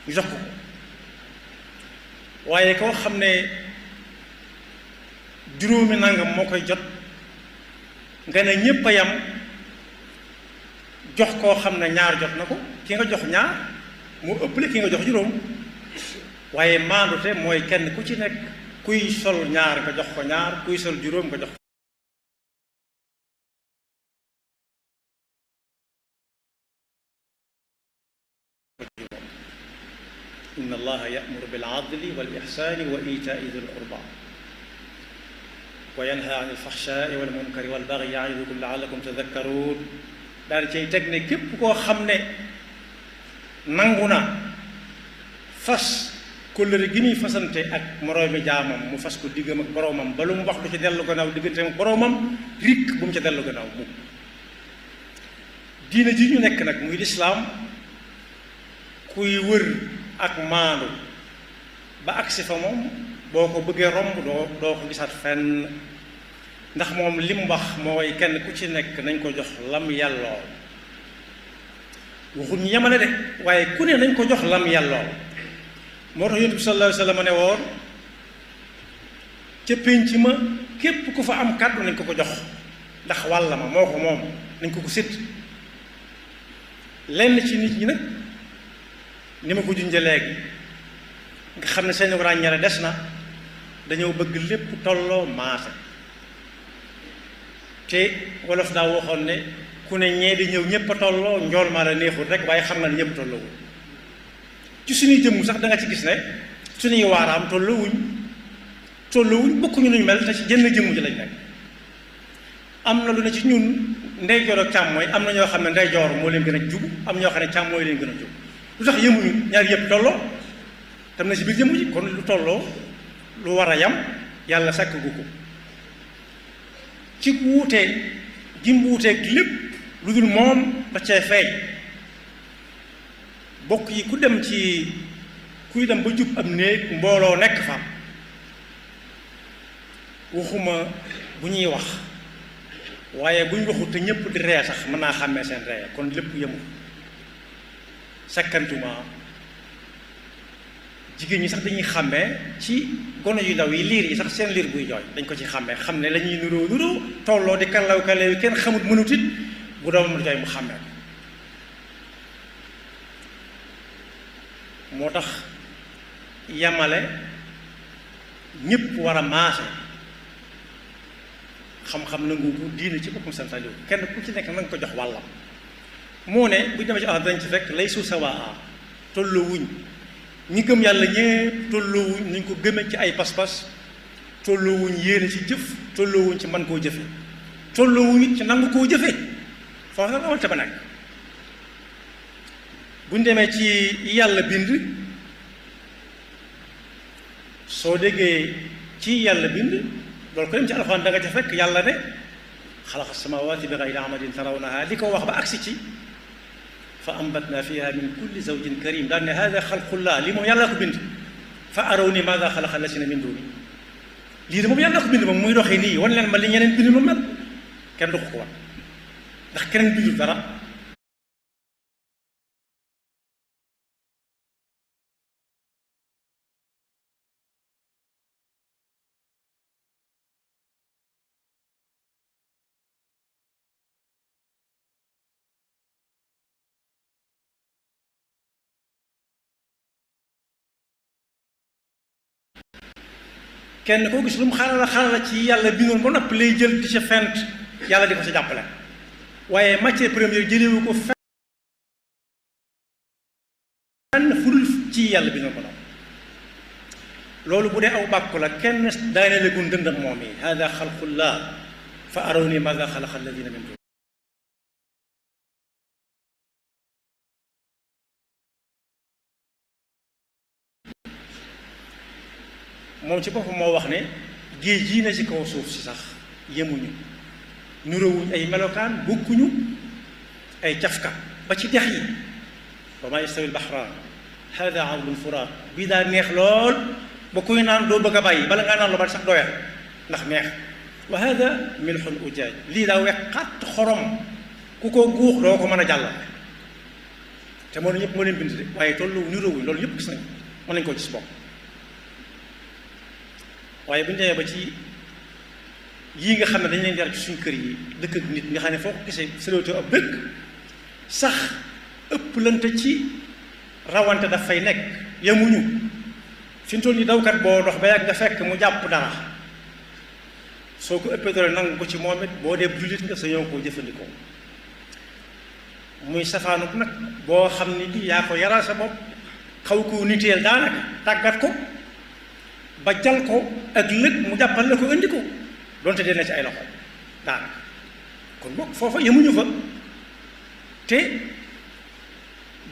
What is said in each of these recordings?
ñu jox ko waaye koo xam ne juróomi nangam moo koy jot nga ne ñépp a yam jox koo xam ne ñaar jot na ko ki nga jox ñaar moo ëppale ki nga jox juróom waaye maandute mooy kenn ku ci nekk kuy sol ñaar nga jox ko ñaar kuy sol juróom nga jox ko juróom inna allaha ya'muru bil adli wal ihsani wa ita'i dhil qurba wa yanha 'anil fahsha'i wal munkari wal baghi ya'idukum la'allakum tadhakkarun daal di cay teg ne képp koo xam ne nangu na fas kóllëre gi muy fasante ak moroomi jaamam mu fas ko diggam ak boroomam ba lu mu wax du ci dellu gannaaw diggante ak boroomam rikk bu mu ca dellu gannaaw mu diina ji ñu nekk nag muy lislaam kuy wër ak maandu ba agsi fa moom boo ko bëggee romb doo ko gisaat fenn ndax moom li mu wax mooy kenn ku ci nekk nañ ko jox lam yàlloo waxul ñu yemale de waaye ku ne nañ ko jox lam yàlloo moo tax yonent bi sallallahu alayhi wa sallam ne woon ca pénc ma képp ku fa am kàddu nañ ko ko jox ndax wàlla ma moo ko moom nañ ko ko sédd lenn ci nit ñi nag ni ma ko junjee léegi nga xam ne seen ràññale des na dañoo bëgg lépp tolloo maase te wolof daa waxoon ne ku ne ñee di ñëw ñëpp a tolloo njool maa la neexul rek waaye xam nga ne ñëpp tolloowul ci suñuy jëmm sax da nga ci gis ne suñuy waaraam tolloowuñ bokkuñu nuñ mel te ci jënn jëmm ji lañ nekk am na lu ne ci ñun ndeyjoor ak càmmooy am na ñoo xam ne ndeyjoor moo leen gën a jub am ñoo xam ne càmmooy leen gën a jub lu tax yemuñu ñaar yëpp tolloo tam na ci biir jëmm ji kon lu tolloo lu war a yam yàlla sàkk gu ko ci wuute jim wuuteeg lépp lu dul moom da cee feeñ bokk yi ku dem ci kuy dem ba jub am néeg mbooloo nekk fa waxuma bu ñuy wax waaye bu ñu waxut te ñëpp di ree sax mën naa xàmmee seen ree kon lépp yemul sakkantuma jigéen ñi sax dañuy xàmmee ci gono yu ndaw yi liir yi sax seen liir buy jooy dañ ko ci xàmmee xam ne la ñuy nuroo tolloo di kallaw kallaw yi kenn xamut mënut it bu doomam jooy mu xàmmee ko moo tax yamale ñëpp war a maase xam-xam nangu ko diine ci boppam santaane kenn ku ci nekk na nga ko jox wàllam moo ne bu ñu demee ci dañ ci fekk lay su sawaa tolloo wuñ ñi gëm yàlla ñépp tolloowuñ ni ñu ko gëmee ci ay pas-pas tolloowuñ yéene ci jëf tolloowuñ ci man koo jëfe tolloowuñ it ci nangu koo jëfe foofu sax amal te ba nag buñ demee ci yàlla bind soo déggee ci yàlla bind loolu ko dem ci alxuraan da nga ca fekk yàlla ne xalaqa samaawaati bi gayri amadin tarawnaha li ko wax ba agsi ci fa ambatna fiha min kulli zawjin karim daan ne hada xalqullah lii moom yàlla ko bind fa arawni maada xalaqa lasina min duni lii de moom yàlla ko bind moom muy doxee nii wan leen ma li ñeneen bind lu mel kenn du ko wan ndax keneen bindul dara kenn koo gis lu mu xarala ci yàlla bindoon ba noppi lay jël di ca fent yàlla di ko ca jàppale waaye matière première jëlewu ko fenn fudul ci yàlla bindoon ba noppi loolu bu dee aw bàkku la kenn daane legun dëndam moom yi hada xalqullah fa arawni maada xalaqa alladina min dun moom ci boppam moo wax ne géej jii na ci kaw suuf si sax yemuñu nuróowuñ ay melokaan bokkuñu ay cafka ba ci dex yi wa maa yastawi al-bahraan haadaa azbun furaat bii daa neex lool ba kuy naan doo bëgg a bàyyi bala ngaa naan lu bari sax doyal ndax neex wa haadaa milhun ujaaj lii daa wex xatt xorom ku ko guux doo ko mën a jàll te te moo ñëpp moo leen bind de waaye tollu niroowuñ loolu ñëpp gis nañ mën nañ koo gis bopp waaye bu ñu demee ba ci yii nga xam ne dañ leen yar ci suñu kër yi dëkk ak nit nga xam ne foo ko gisee sëlawtoo ab dëkk sax ëpp lante ci rawante daf fay nekk yemuñu fi mu toll nii dawkat boo dox ba yàgg nga fekk mu jàpp dara soo ko ëppee doole nangu ko ci moom it boo dee jullit nga sa ñëw koo jëfandikoo muy safaanut nag boo xam ni bi yaa ko yaral sa bopp xaw ko niteel daanaka tàggat ko ba jal ko ak lëg mu jàppal la ko indi ko donte dee na ci ay loxo daanaka kon bokk foofa yemuñu fa te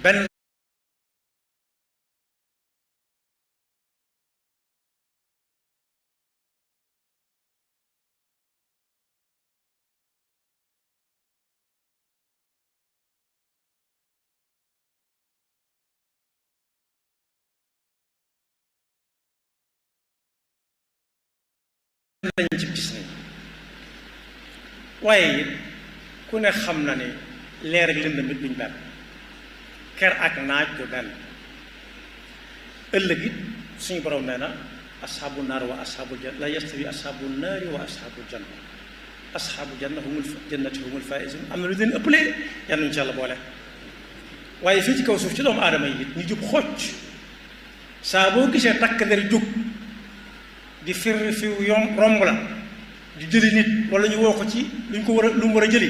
benn lañ ci gis nañ waaye ku ne xam na ne leer ak lëndëm it duñ benn ker ak naaj du benn ëllëg it suñu borom nee na asxaabu naar wa asxaabu janna la yastawi asxaabu naari wa asxaabu janna asxaabu janna jannati humul faaizuun am na lu leen ëppalee yal nañu ci yàlla boole waaye fii ci kaw suuf ci doomu aadama yi it ñu jub xocc saa boo gisee takk der jóg di fir fi romb la di jëli nit wala ñu woo ko ci lu mu war a jëli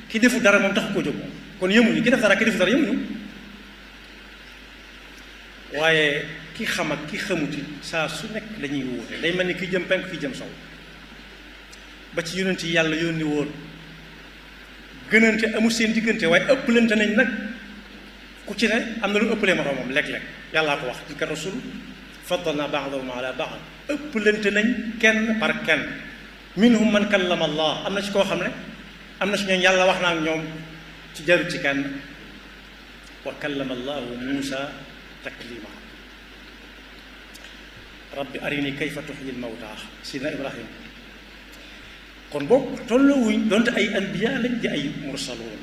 ki defu dara moom taxu koo jóg kon yemuñu ki def dara ki defu dara yemuñu waaye ki xam ak ki xamuti saa su nekk dañuy wuute day mel ni ki jëm penk ki jëm sow ba ci yonent yi yàlla yónni woon gënante amul seen diggante waaye ëpplante nañ nag ku ci ne am na lu ëppalee moroomam léeg-léeg yàllaa ko wax tilka rasul faddalna ba'dahum ala ba'd ëpplante nañ kenn par kenn minhum man kallama allah am na ci koo xam ne am na si ñoom yàlla wax naa ak ñoom ci jarut ci kenn wa kallama allahu muusa taklima rabbi arini kayfa tuxyi lmawta sidna ibrahim kon boog tolloowuñ donte ay anbiya lañ di ay mursaloon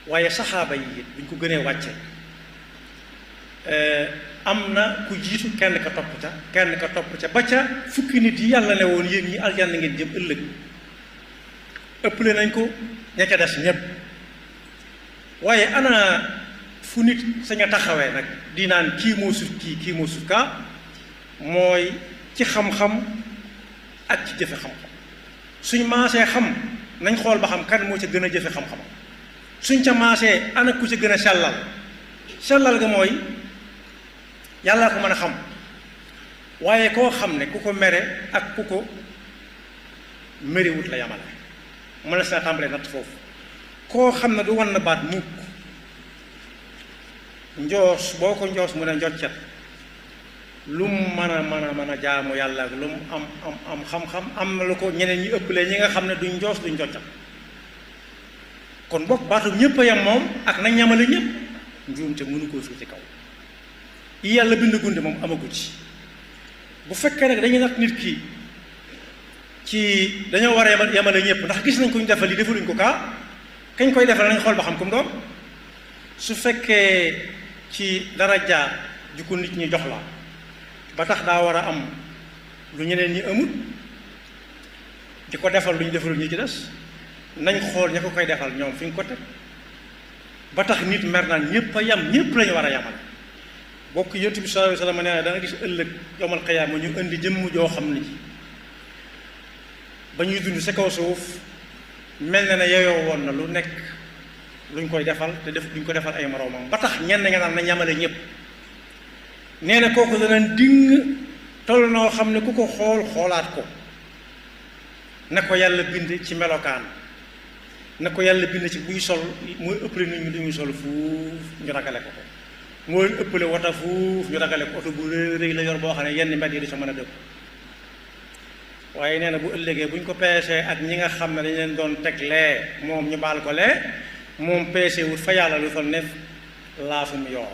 waaye saxaaba yi it buñ ko gënee wàcce am na ku jiitu kenn ka topp ca ba ca fukki nit yi yàlla ne woon yéen ñi aljanna ngeen jëm ëllëg ëpple nañ ko ña ca des ñépp waaye ana fu nit sañ a taxawee nag di naan kii moo sut kii moo sut kaa mooy ci xam-xam ak ci jëfe xam-xam suñ maasee xam nañ xool ba xam kan moo ca gën a jëfe xam-xam suñ ca maasee ana ku ca gën a sellal ga mooy yàllaa ko mën a xam waaye koo xam ne ku ko mere ak ku ko merewut la yamale mën na si naa tàmbalee natt foofu koo xam ne du wan na baat mukk njoos boo ko njoos mu ne njoccet lu mu mën a jaamu yàlla ak lu mu am xam-xam am na lu ko ñeneen ñi ëppalee ñi nga xam ne duñ njoos duñ njoccat kon bokk baatu ñëpp a yem moom ak nañ ñamale ñëpp njuumte mënu koo suuti kaw yi yàlla bind gunde moom amagu ci bu fekkee nag dañuy natt nit ki ci dañoo war a yemale ñëpp ndax gis nañ ko ñu defal li defaluñ ko kaa kañ koy defal nañ xool ba xam comme doom su fekkee ci daraja ju ko nit ñi jox la ba tax daa war a am lu ñeneen ñi amut di ko defal lu ñu defalul ñi ci des nañ xool ña ko koy defal ñoom fi ñu ko teg ba tax nit mer naan ñëpp a yem ñëpp lañu war a yemal bokk yonent bi sallallahu alayhi wa sallam nee na da nga gis ëllëg yawmal qiyaama ñu indi jëmm joo xam ni ba ñuy dund sa kaw suuf mel na ne yeyoo woon na lu nekk luñ koy defal te duñ ko defal ay moroomam ba tax ñenn nga naan na ñamale ñëpp nee na kooku danañ ding toll noo xam ne ku ko xoolaat ko na ko yàlla bind ci melokaan na ko yàlla bind ci buy sol mooy ëppale nit ñi du muy sol fuuf ñu ragale ko ko mooy ëppale wata fuuf ñu ragale ko oto bu rëy la yor boo xam ne yenn mbedd yi di sa mën a dëpp waaye nee na bu ëllëgee bu ñu ko peesee ak ñi nga xam ne dañ leen doon teg lee moom ñu baal ko lee moom peese wut fa yàlla lu fa nef laafum yoo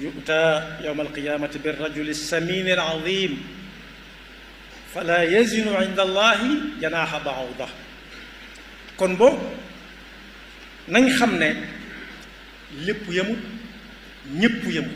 yu'ta yawma alqiyamati bir rajuli samini al azim fala yazinu inda allahi janaaha ba'uda kon boobu nañ xam ne lépp yemut ñépp yemut